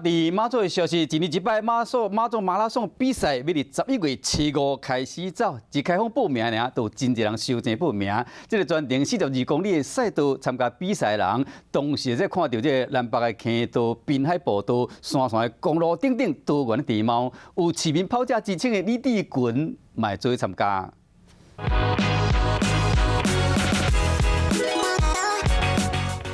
佇馬祖的消息，一年一擺馬祖馬拉松比賽，欲佇11月初五開始走，一開放報名爾，就真濟人收錢報名。這个全程42公里的賽道，參加比賽的人，同時會看著這个南北的坑道、濱海步道、山線的公路等等多元的地貌，有市民跑者之稱的李志群，嘛會做伙參加。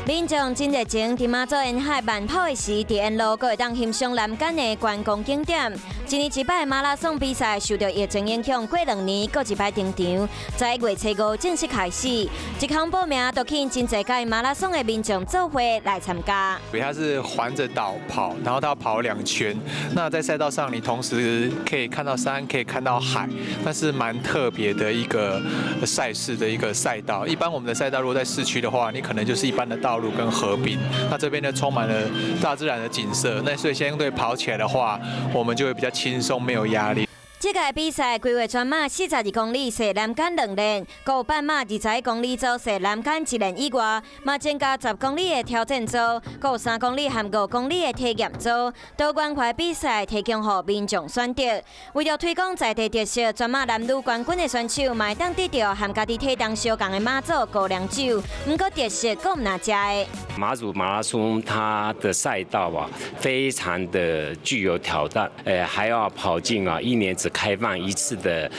民眾真熱情，佇馬祖沿海慢跑的時，佇沿路閣會當欣賞南竿的觀光景點。一年一擺馬拉松比賽受著疫情影響，過2年閣一擺登場，11月初五正式開始。一項報名都吸引真濟屆馬拉松的民眾做伙來參加。它是環著島跑，然後它要跑2圈。那在賽道上，你同時可以看到山，可以看到海，那是蠻特別的一個賽事的一個賽道。一般我們的賽道如果在市區的話，你可能就是一般的道路跟河濱。那這邊呢，充滿了大自然的景色，那所以相對跑起來的話，我們就會比較輕鬆，沒有壓力。這屆比賽規劃全馬42公里，踅南竿兩輪，閣有半馬21公里組踅南竿一輪以外，嘛增加10公里的挑戰組，閣有3公里和5公里的體驗組，多元化比賽提供予民眾選擇。為著推廣在地特色，全馬男女冠軍的選手嘛會當得著和家己體重相仝的馬祖高粱酒，毋過特色閣毋若食的。馬祖馬拉松它的賽道啊，非常的具有挑戰，還要跑進啊，一年只開放一次的，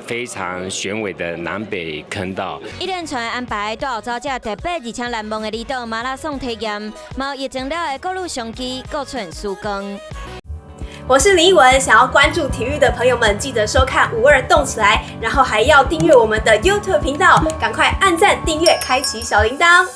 非常雄偉的南北坑道。一連串安排，帶後走者特別而且難忘的離島馬拉松體驗，嘛有疫情了的各路商機，各寸曙光。我是林奕文，想要關注體育的朋友們，記得收看五二動起來，然後還要訂閱我們的 YouTube 頻道，趕快按讚、訂閱、開啟小鈴鐺。